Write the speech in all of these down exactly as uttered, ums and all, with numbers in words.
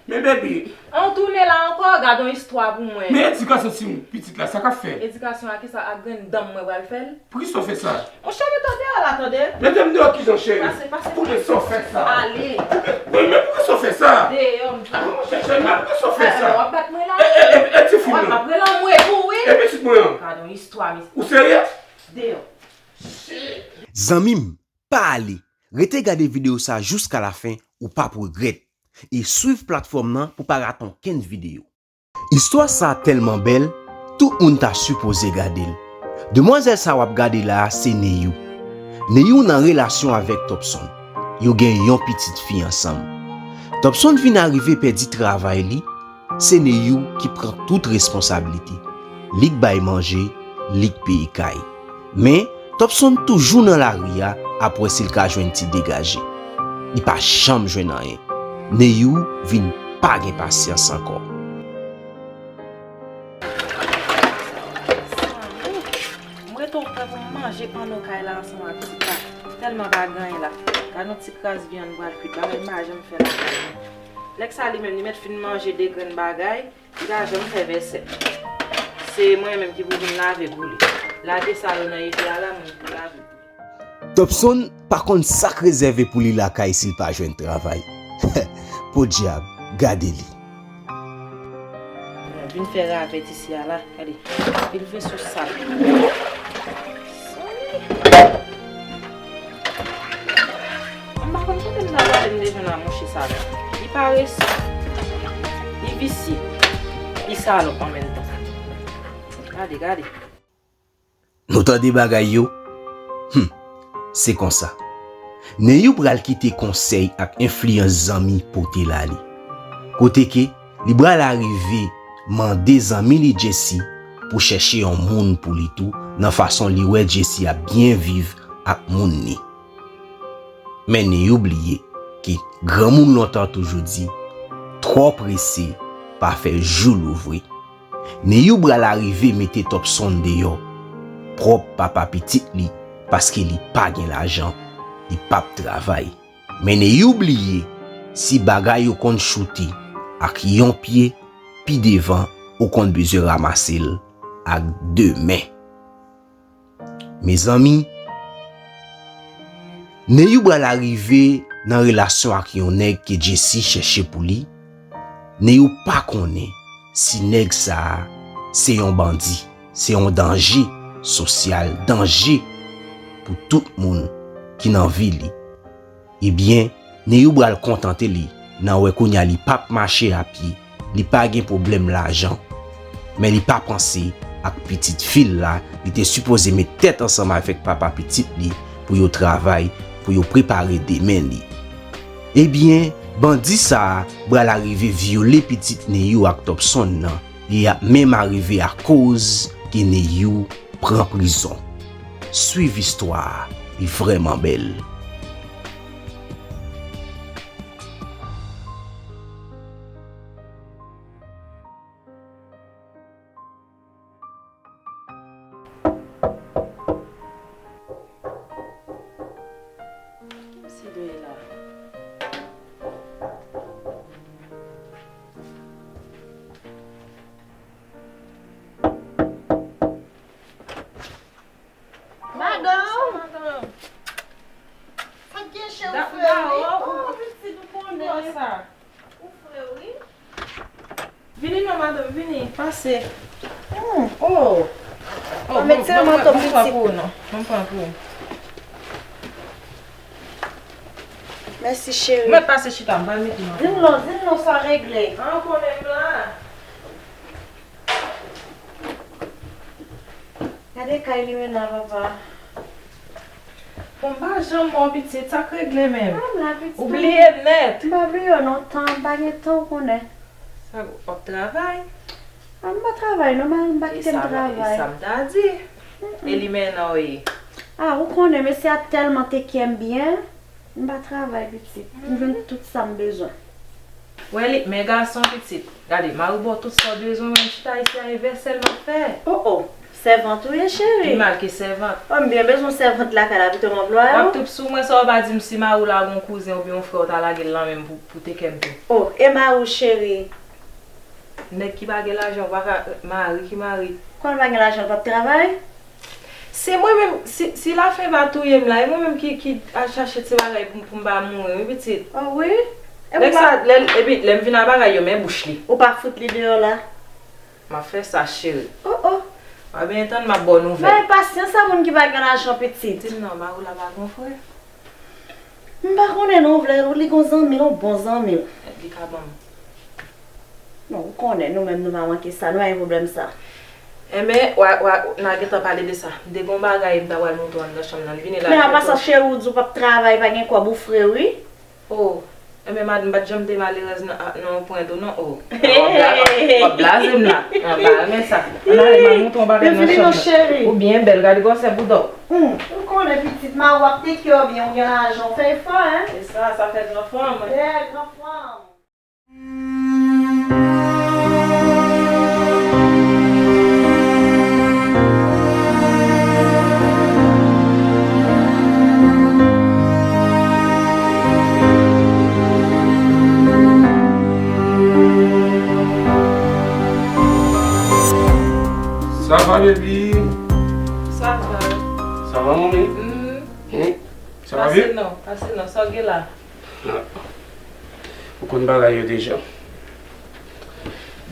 Men baby. An tounen la ankò, gad yon istwa pou mwen. Men edikasyon ti pitit la, sa k ap fè? Edikasyon a kisa? Ak grenn dan m mwen pral fè l? Poukisa w fè sa? Monchè, mete w deyò la, tande? Mete m deyò kijan, cheri? Pase, pase. Poukisa w fè sa? Ale. Men, men poukisa w fè sa? Deyò, m di. Ah, monchè, cheri, men poukisa w fè sa? Alò, w ap bat mwen la? E, e, e, e ti fi m nan? W ap rele anmwe tou, wi. E pitit mwen an? Gad yon istwa, mesye. Ou serye? Deyò. Zanmi m, pa ale. Rete gade videyo sa jiska lafen, ou p ap regrèt. E swiv platfòm nan pou pa rate okenn videyo. Istwa sa a tèlman bèl, tout moun ta sipoze gade l. Demwazèl sa w ap gade la a se Neyou. Neyou nan relasyon avèk Topson. Yo gen yon pitit fi ansanm. Topson vin arive pèdi travay li, se Neyou ki pran tout responsablite. Li k bay manje, li k peye kay. Men, Topson toujou nan lari a ap wè si l ka jwenn ti degaje. Li pa janm jwenn anyen. Neyou vin pa gen pasyans ankò. M rete w pran pou m manje panno kay la ansanm ak ti kat. Tèlman pa gen anyen la. Gad yon ti kras vyann pral kwit. Bagay m pa janm fè lakay mwen. Nèg sa li menm, li mèt fin manje de grenn bagay. Li pa janm fè vèsèl. Se mwen menm ki pou vin lave pou li. Lage sa yo nan evi a la, mwen pou lave pou li. Topson pa konn sa k rezève pou li lakay si l pa jwenn travay. Podyab, gade li. Vin fè ravèt isi a la. Gade, vin fè sou sal. M pa konn kote m ta prale, m te jwenn a mouche sa la. Li parese, li visye, li salòp an menm tan. Gade, gade. Nou tande bagay yo? Hum, se konsa. Neyou pral kite konsèy ak enfliyans zanmi pote l ale. Kote ke li pral arive mande zanmi li Jesse pou chèche yon moun pou li tou, nan fason li wè Jesse ap byen viv ak moun li. Men Neyou bliye ke granmoun lontan toujou di, twò prese pa fè jou louvri. Neyou pral arive mete Topson deyò, pwòp papa pitit li, paske li pa gen lajan, li p ap travay. Men Neyou bliye, si bagay yo konn choute ak yon pye, pi devan ou konn bezwen ramase l ak de men. Mezanmi, Neyou pral arive nan relasyon ak yon nèg ke Jesse chèche pou li. Neyou pa konnen si nèg sa a se yon bandi, se yon danje sosyal, danje pou tout moun ki nan vi li. Ebyen, Neyou pral kontante li nan wè kounye a li p ap mache a pye, li pa gen pwoblèm lajan. Men li pa panse ak pitit fi l la, li te sipoze met tèt ansanm avèk papa pitit li pou yo travay, pou yo prepare demen li. Ebyen, bandi sa a pral arive vyole pitit Neyou ak Topson nan, li ap menm arive akoz ke Neyou pran prizon. Swiv istwa a, li vrèman bèl. Kiyès ki dwe la? Madanm! Sa k gen, cheri, ou fre wi. Oh, pitit, ou konnen sa. Ou fre wi. Vini non, madanm, vini, pase. Hmm, oh. Oh, ban m pran pou ou non. Ban m pran pou ou. Mèsi, cheri. Mwen pase chita, m pral mete manto. Di m non, di m non, sa regle. An, konnen m la. Gade kay Limena, papa. Bon, m pa janm wè w, pitit, sa k regle menm? Ah, m la, pitit. Ou bliye m nèt. M pa bliye w non, tan, m pa gen tan, ou konnen. Sa, w ap travay? Ah, m pa travay non, m pa kite m travay. E sa m ta di. E Limena w ye? Ah, ou konnen, mesye a tèlman te kè m byen. M pa travay, pitit. M jwenn tout sa m bezwen. Wè li, men gason, pitit. Gade, mari ba w tout sa w bezwen, mwen chita isi a, e vèsèl m ap fè. Oh, oh. Sèvant ou ye, cheri? Pi mal ke sèvant. Oh, m byen bezwen sèvant lakay la pito m anplwaye w. W ap trip sou mwen, sa w pa di m si mari w la gon kouzen oubyen yon frè w ta lage l nan men m pou, pou te kè m tou. Oh, e mari w, cheri? Nèg ki pa gen lajan, ou pa ka, mari ki mari. Kon l pa gen lajan, l p ap travay? Se mwen menm, si, si lafen pa touye m la, e mwen menm ki, ki al chache ti bagay pou, pou m pa mouri, wi, pitit. Oh, wi? E nèg sa, lè, epi, lè m vin al bagay yo, men bouch li. Ou pa fout li deyò la? M ap fè sa, cheri. Oh, oh. W a byen tann, m ap ba w nouvèl. Bay pasyans a moun ki pa gen lajan, pitit. Di m non, mari w la pa gon frè? M pa konnen non, vle, li gon zanmi l, yon bon zanmi l. Li ka ban m. Non, ou konnen, nou menm nou pa manke sa, nou pa gen pwoblèm sa. Enben, w a, w a, n a gentan pale de sa. M te gon bagay m ta pral montre w anndan chanm nan, vini la. Men apa sa, cheri, ou di w p ap travay, pa gen kòb, ou fre wi. Oh, enben madanm, m pa t janm te malerèz nan, a, nan yon pwen tou non, oh. W ap bla-, w ap blaze m la. An pa renmen sa. Ann ale, m al montre w yon bagay nan chanm nan. Ou byen bèl, gade gwosè bouda w. Hmm, ou konnen pitit, mari w ap teke w byen, ou gen lajan, w fè efò, en. E sa, sa fè gran fanm. Yeah, gran fanm. Sa va, baby? Sa va. Sa va, manmi? Hmm. Hmm? Sa va byen? Pase non, pase non, sa w gen la? Ah. Ou konn bagay yo deja.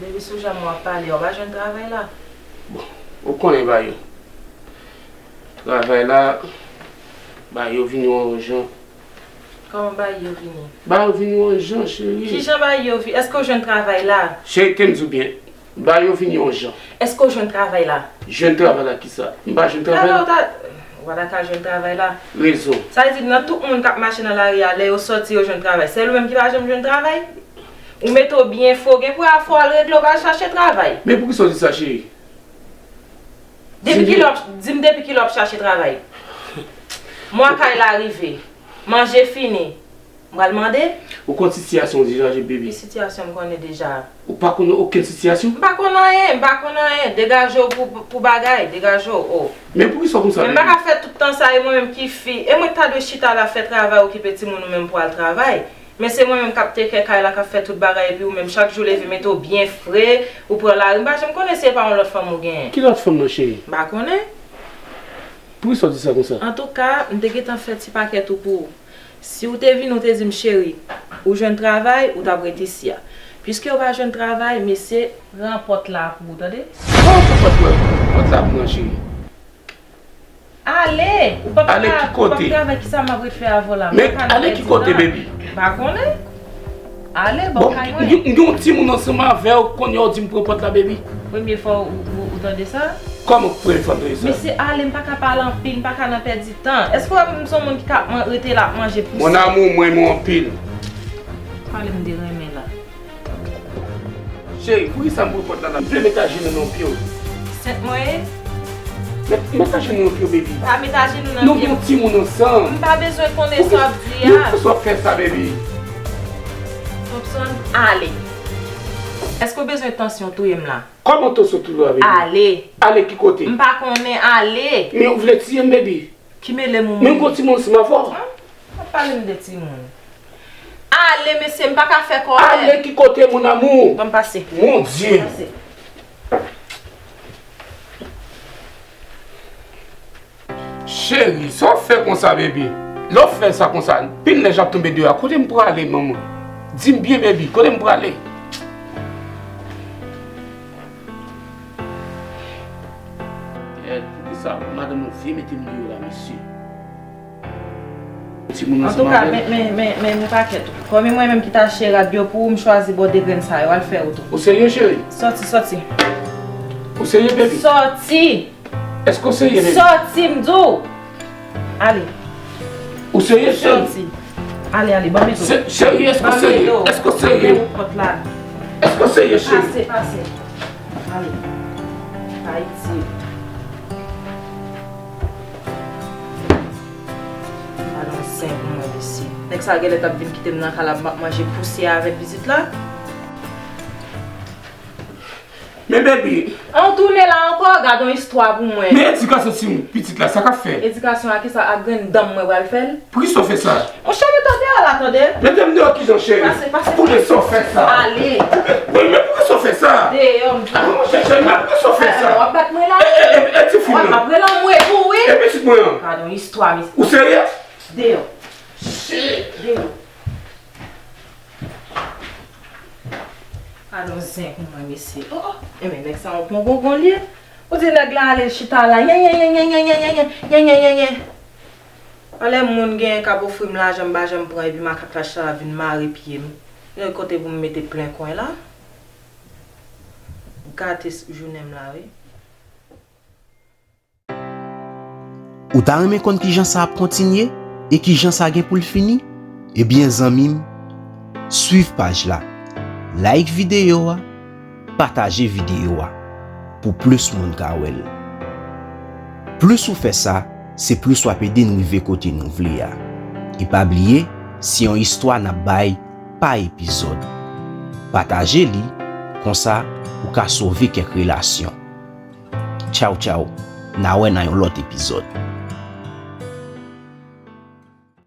Depi sou jan w ap pale a, w pa jwenn travay la? Bon, ou konnen bagay yo. Travay la, bagay yo vini yon jan. Kòman bagay yo vini? Bagay yo vini yon jan, cheri. Kijan bagay yo vi-, èske w jwenn travay la? Cheri, ke m di w byen. Bagay yo vin yon jan. Èske w jwenn travay la? Jwenn travay la kisa? M pa jwenn travay la. Alò, ou ta, ou pa ta ka jwenn travay la. Rezon. Sa vle di, nan tout moun k ap mache nan lari a, lè yo sòti, yo jwenn travay. Sèl ou menm ki pa janm jwenn travay? Ou mete w byen fre, gen pou afè w al regle, w pa al chache travay. Men poukisa w di sa, cheri? Depi kilè w ap, di m depi kilè w ap chache travay? Mwa kay la rive. Manje fini. M pral mande. Ou konn sitiyasyon w deja, baby? Ki sitiyasyon m konnen deja? Ou pa konnen okenn sitiyasyon? M pa konn anyen, m pa konn anyen. Degaje w pou, pou bagay, degaje w, o. Men poukisa w konsa, baby? Men m pa ka fè tout tan sa, e mwen menm ki fi. E mwen ki ta dwe chita la fè travay, okipe timoun ou menm pou al travay. Men se mwen menm k ap teke kay la, k ap fè tout bagay, epi ou menm chak jou leve mete w byen fre, ou pran lari. M pa janm konnen si e pa yon lòt fanm ou genyen. Ki lòt fanm nan, cheri? M pa konnen. Poukisa w di sa konsa? Antouka, m te gentan fè ti pakèt ou pou ou. Si w te vini, w te di m, cheri, ou jwenn travay, ou t ap ret isi a. Piske w pa jwenn travay, mesye, pran pòt la pou ou, tande? Kòman pran pòt mwen? Pòt la pou mwen, cheri. Ale! Ou p ap travay, kisa m ap ret fè avè w la? Men ale ki kote, baby? M pa konnen. Ale, bò kay mwen. M gen, m gen yon timoun ansanm avè w, kounye a w di m pran pòt la, baby. Premye fwa ou, ou, ou tande sa? Kòman premye fwa m tande sa? Mesye, ale, m pa ka pale anpil, m pa ka nan pèdi tan. Èske w wè m se yon moun ki ka man-, rete la ap manje pou sa? Mon amour, m renmen w anpil. Pale m de renmen la. Cheri, poukisa m pran pòt la la? M vle met ajenou nan pye w. Sèt mwen ye? Met, met ajenou nan pye w, baby. Pa met ajenou nan pye m. Nou gen yon timoun ansanm. M pa bezwen konnen sa w ap di a. Poukisa w ap fè sa, baby? Thompson, ale. Èske w bezwen tansyon touye m la? Kòman tansyon touye w la, baby? Ale. Ale ki kote? M pa konnen, ale. Men ou vle tiye m, baby? Ki mele m ou menm? Men m gon timoun ansanm avè w. An? W ap pale m de timoun. Ale, mesye, m pa ka fè kòlè. Ale ki kote, mon amour? Ban m pase. Mon Dieu. Pase. Cheri, sa w fè konsa, baby? Lè w fè sa konsa, pil nèj ap tonbe deyò a. Kote m prale, manman? Di m byen, baby, kote m prale? Gad, poukisa madanm nan vye mete m deyò la, mesye? Timoun ansanm avè l. Antouka, men, men, men, men, men pakèt ou. Kòm e mwen menm ki t achte rad yo pou ou, m chwazi bòde grenn sa yo. Al fè wout ou. Ou serye, cheri? Sòti, sòti. Ou serye, baby? Sòti! Èske w serye, baby? Sòti, m di w! Ale. Ou serye, cheri? Sòti. Ale, ale, ban m ede w. Cheri, èske w serye? Ban m ede w. Èske w serye? Fè wout pòt la. Èske w serye, cheri? Pase, pase. Ale. Ayiti. Madanm sen pou mwen, mesye. Nèg sa genlè t ap vin kite m nan kay la, m ap manje pousyè avèk pitit la. Men baby. An tounen la ankò, gad yon istwa pou mwen. Men edikasyon ti pitit la, sa k ap fè? Edikasyon a kisa? Ak grenn dan m mwen pral fè l? Poukisa w fè sa? Monchè, mete w deyò la, tande? Mete m deyò kijan, cheri? Pase, pase. Poukisa w fè sa? Ale. Wi, men poukisa w fè sa? Deyò, m di. Monchè, cheri, men poukisa w fè sa? W ap bat mwen la? E, e, e, e ti fi W ap mwen. Ap rele anmwe tou, wi. E pitit mwen an? Gad yon istwa, mesye. Ou serye? Deyò. Shit. Deyò. Gad yon zen pou mwen, mesye. Oh, oh. Enben, nèg sa yon pon gongon li ye. Ou di nèg la ale chita la. Yen, yen, yen. Alè moun gen k ap ofri m lajan, m pa janm pran, epi makak la chita la vin mare pye m. Gen kote pou m mete plen kwen la. Gate s-, jounen m la, wi. Ou ta renmen konn kijan sa ap kontinye e kijan sa gen pou l fini? Ebyen, zanmi m, swiv paj la, like videyo a, pataje videyo a pou plis moun ka wè l. Plis ou fè sa, se plis w ap ede n rive kote nou vle a. E pa bliye, se yon istwa n ap bay pa epizòd. Pataje li, konsa ou ka sove kèk relasyon. Tchaw tchaw, n a wè nan yon lòt epizòd.